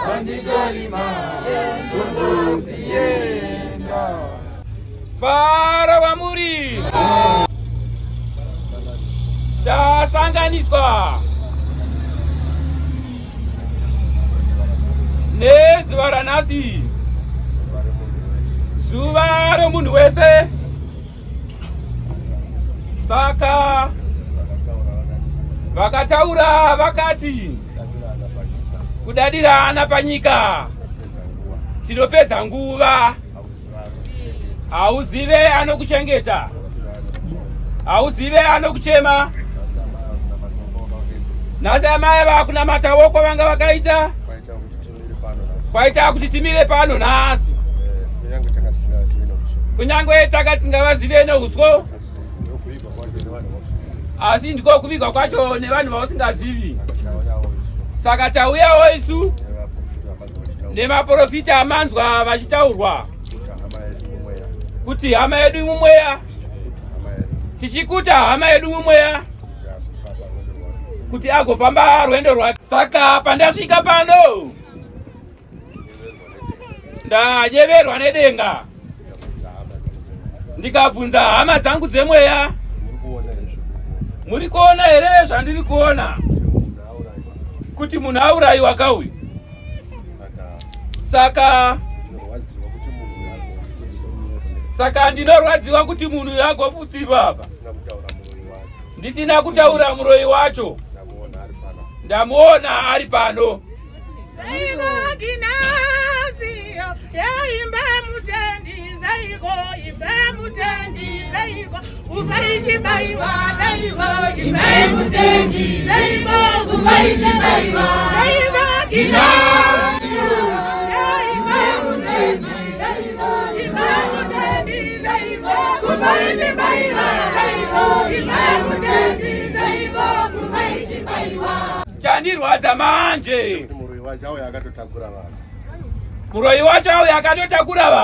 Wanditorima ndombosiyenda. Fara wamuri tasanganiswa nezuva ranhasi, zuva remunhu wese. Saka vakataura vakati kudadirana panyika tinopedza nguva, hauzive anokuchengeta, hauzive anokuchema. Nhasi amai vakunamata woko vanga vakaita kwaita kuti timire pano nhasi, kunyange tanga tisingavazive neuswo, asi ndiko kuvigwa kwacho nevanhu vausingazivi. Saka tauyawo isu nemaprofita amanzwa vachitaurwa kuti hama yedu mumweya, tichikuta hama yedu mumweya kuti agofamba rwendo rwake. Saka pandasvika pano ndanyeverwa nedenga, ndikabvunza hama dzangu dzemweya, muri kuona here zvandiri kuona kuti munhu aurayiwa kauyu? Saka ndinorwadziwa kuti munhu uyu agofutsirwa apa ndisina kutaura muroyi wacho. Ndamuona ari pano. Chandirwadza manje, muroyi wacho auya akatotakura vanhu.